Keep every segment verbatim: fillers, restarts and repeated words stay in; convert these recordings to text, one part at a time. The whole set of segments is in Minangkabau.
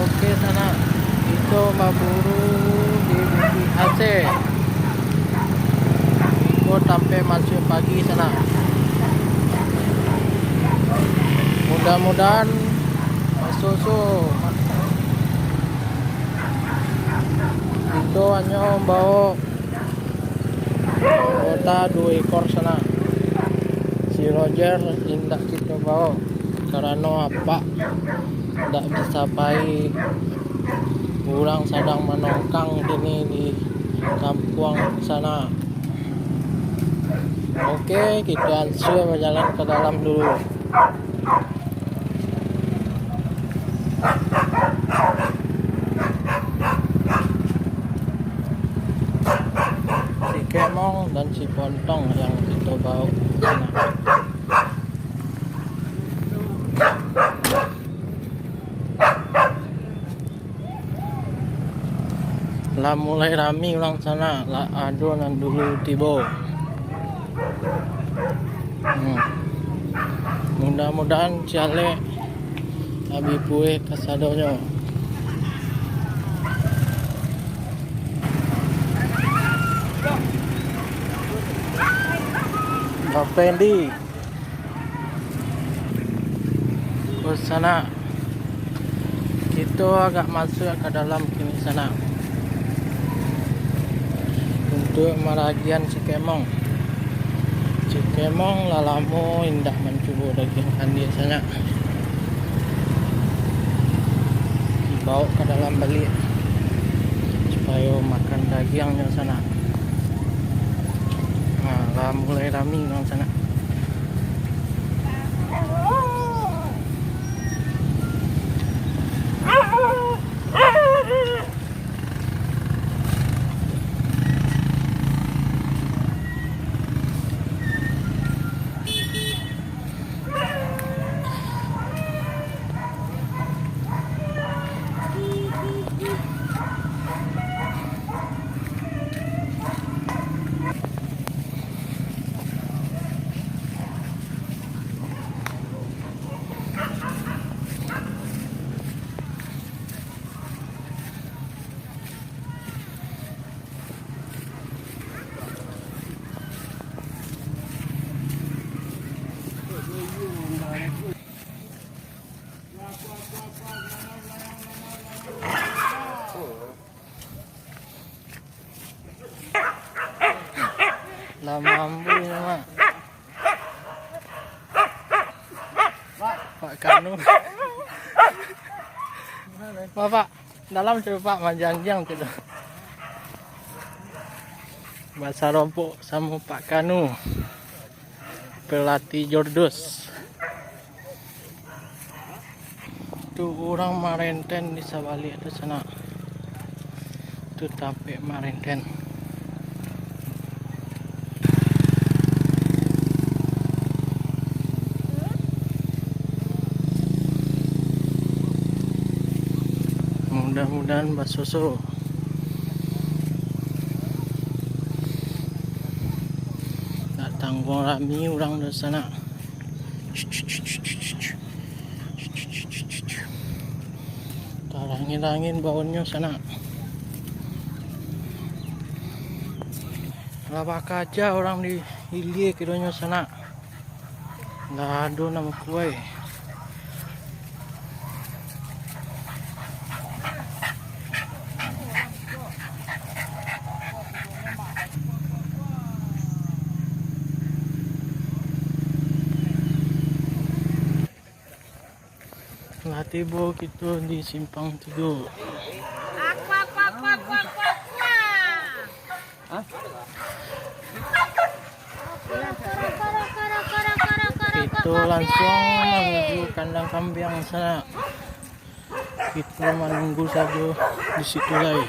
Oke, sanak, kito baburu di Bukik Aceh. Iko tampek masuak pagi, sanak. Mudah-mudahan basuo-suo. Kito hanyo bawa anggota duo ekor, sanak. Si Roger indak kito bawa karano apak indak bisa pai. Urang sadang manongkang kini di kampuang, sanak. Oke, kito ansua bajalan ka dalam dulu. Si Kemong dan si Pontong yang kito bawa. Lah mulai rami urang, sanak, lah ado nan dulu tibo. Hmm. Mudah-mudahan si Alek labiah pueh kasadonyo. Bang Pendi. Sanak, kito agak masuak ka dalam kini, sanak, untuak maragian si Kemong. Si Kemong lah lamo indak mancubo dagiang kandiak, sanak. Dibaok ka dalam baliak supayo makan dagiangnyo, sanak. Nah, lah mulai rami, sanak. Lah mambu ini, Mak. Pak Kanu. Bapak, dalam coba, Pak, manjanjiang tu. Basarompok samo Pak Kanu, pelatih Jordos. Tu urang marenten di sabaliak tu, sanak. Tu tampek marenten. Mudah-mudahan basoso. Nak tangguang rami urang tu, sanak. Tarangin-rangin baonnyo, sanak. Lah bakaja urang di ilia kironyo, sanak. Lah ado nan kuai. Lah tibo kito di Simpang Tigo. Kito lansuang manuju kandang kambiang, sanak. Kito manunggu sajo di situ lai.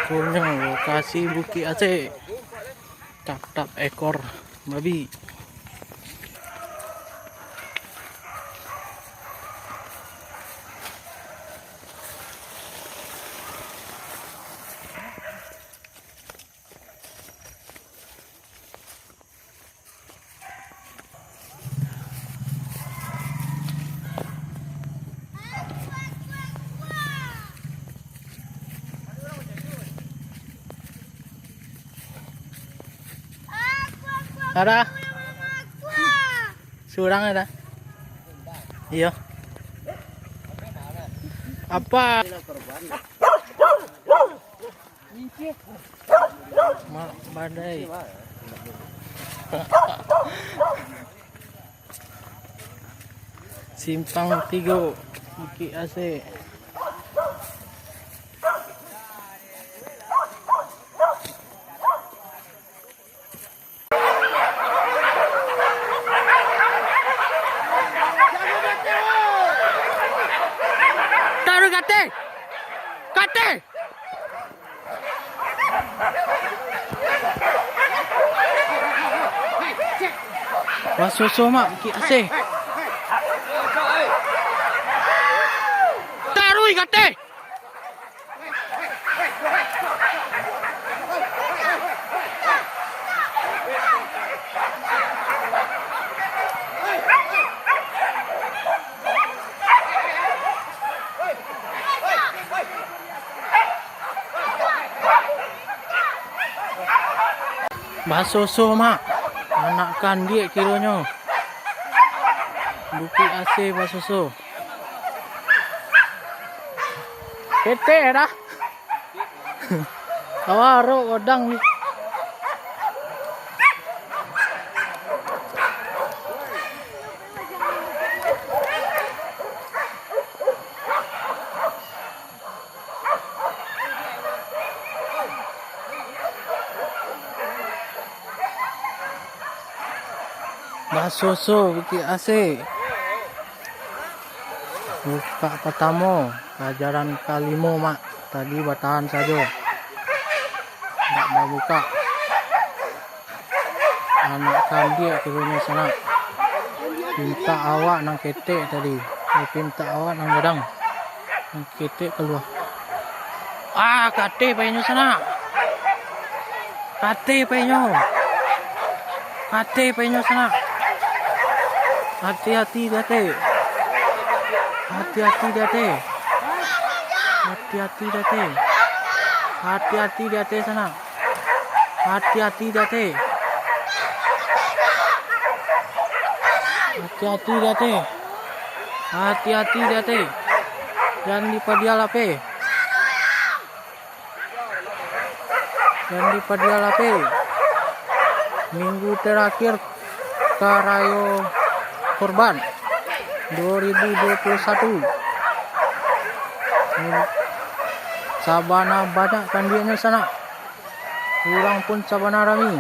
Punyo lokasi Bukik Aceh. Tatap ekor babi. Ada? Surang ada? Iyo. Apa? Ma-, badai. Simpang Tigo, Bukik Asek. Taruih ka ateh! Ka ateh! Basoso, Mak, Bukik Asek. Taruih ka ateh! Basoso, Mak. Anak kandiak kironyo. Bukik Asek basoso. Ketek dah. Awa, rok godang ni. Basoso Bukik Asek. Bukak patamo, palajaran kalimo, Mak. Tadi batahan sajo. Ndak babukak. Anak kandiak kironyo sanak. Pintak awak nan ketek tadi. Eh, pintak awak nan gadang. Nan ketek kalua. Ah, ka ateh painyo sanak. Ka ateh painyo. Ka ateh painyo sanak. Hati-hati di ateh. Hati-hati di ateh. Hati-hati di ateh. Hati-hati di ateh sanak. Hati-hati di ateh. Hati-hati di ateh. Hati-hati di ateh. Jan dipadial ape. Jan dipadial ape. Minggu terakhir ka rayo Kurban dua ribu dua puluh satu. Sabana banyak kandiaknyo sanak. Urang pun sabana rami.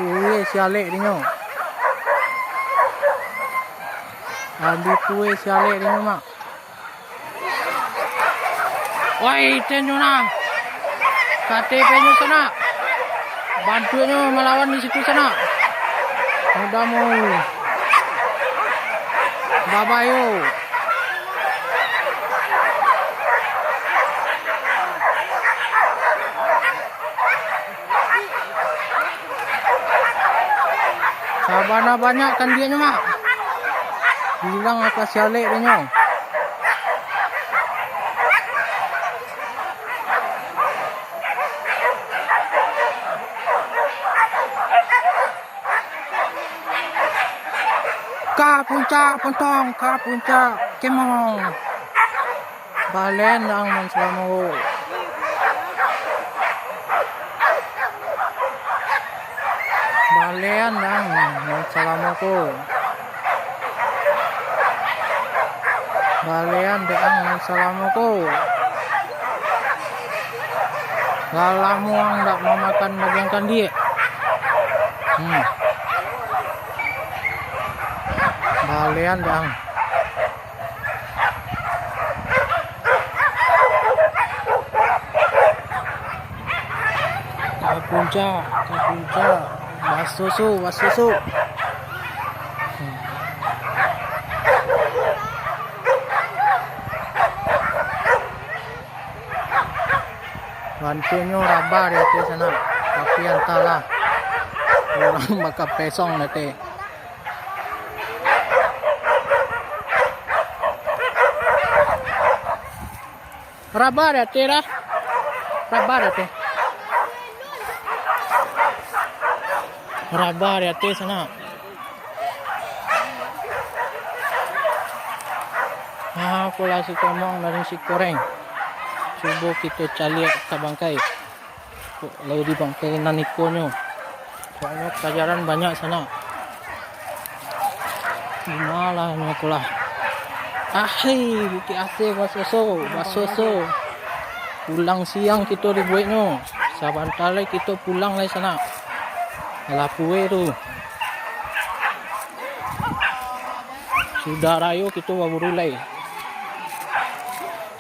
Kuwe si alek dinyo. Adi kuwe si alek dinyo, Mak. Wai, itenyo nah. Ka ateh painyo sanak. Bantuaknyo malawan di situ sanak. Mudah mu. Babayo. Sabana banyak kandiaknyo, Mak. Bilang atas si alek dinyo. Ka puncak Pontong, ka puncak Kemong. Balen dang nan salamo ko. Balen dang nan salamo ko. Balen dang nan salamo ko. Lah lamo ang dak mamakan dagiang kandiak. Hmm. Balen dang. Ka puncak, ka puncak. Basoso, basoso. Bantuaknyo rabah di ateh sanak, tapi antahlah, urang bakapesong di ateh. Rabah di ateh dah. Rabah di ateh. Rabah di ateh sanak. Ah, pola si komong dari si koreng. Cubo kito caliak ka bangkai. Kok lai di bangkai nan ikonyo? Soalnyo palajaran banyak sanak. Dimalah nyo kulah. Ahai, Bukik Aseh basoso, basoso. Pulang siang kito dibueknyo. Sabanta lai kito pulang lai sanak. Alah pue tu. Sudah rayo kito baburu lai.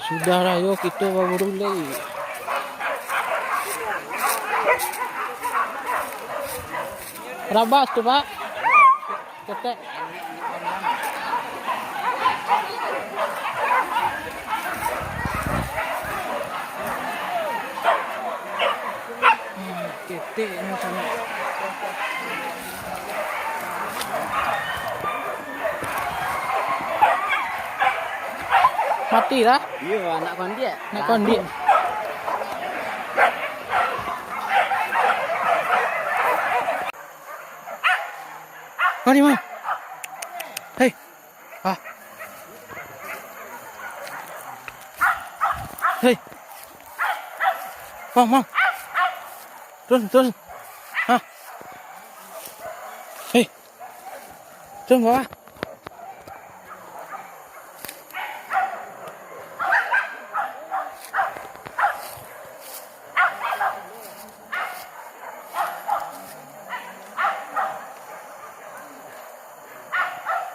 Sudah rayo kito baburu lai. Rabas tu, Pak. Ketek. Hmm, keteknyo sanak. Mati lah. Iyo, anak kondiak. Anak kondiak. Mari, Mang. Hei. Ah. Hei. Mang, Mang. Turun, turun. Hah. Hei. Turun bawah.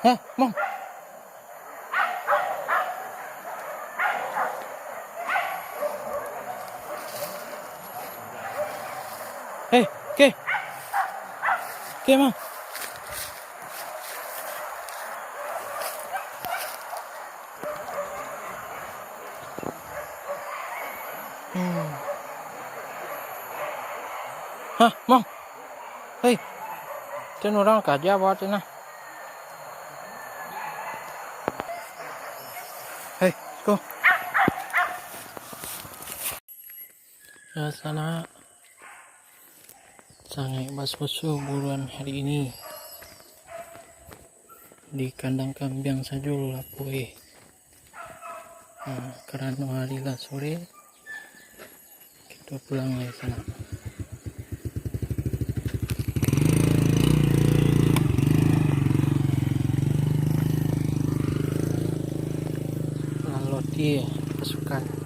Hah, Mang? Hei, oke. Oke, Mang. Hmm. Hah, Mang? Hei, den urang kaja bawah tu nah. Hei, siko. Ya, sanak. Sangaik basoso buruan hari ini. Di kandang kambiang sajo lapue. Nah, karano hari lah sore, kito pulang lai sanak. Laloti pasukan.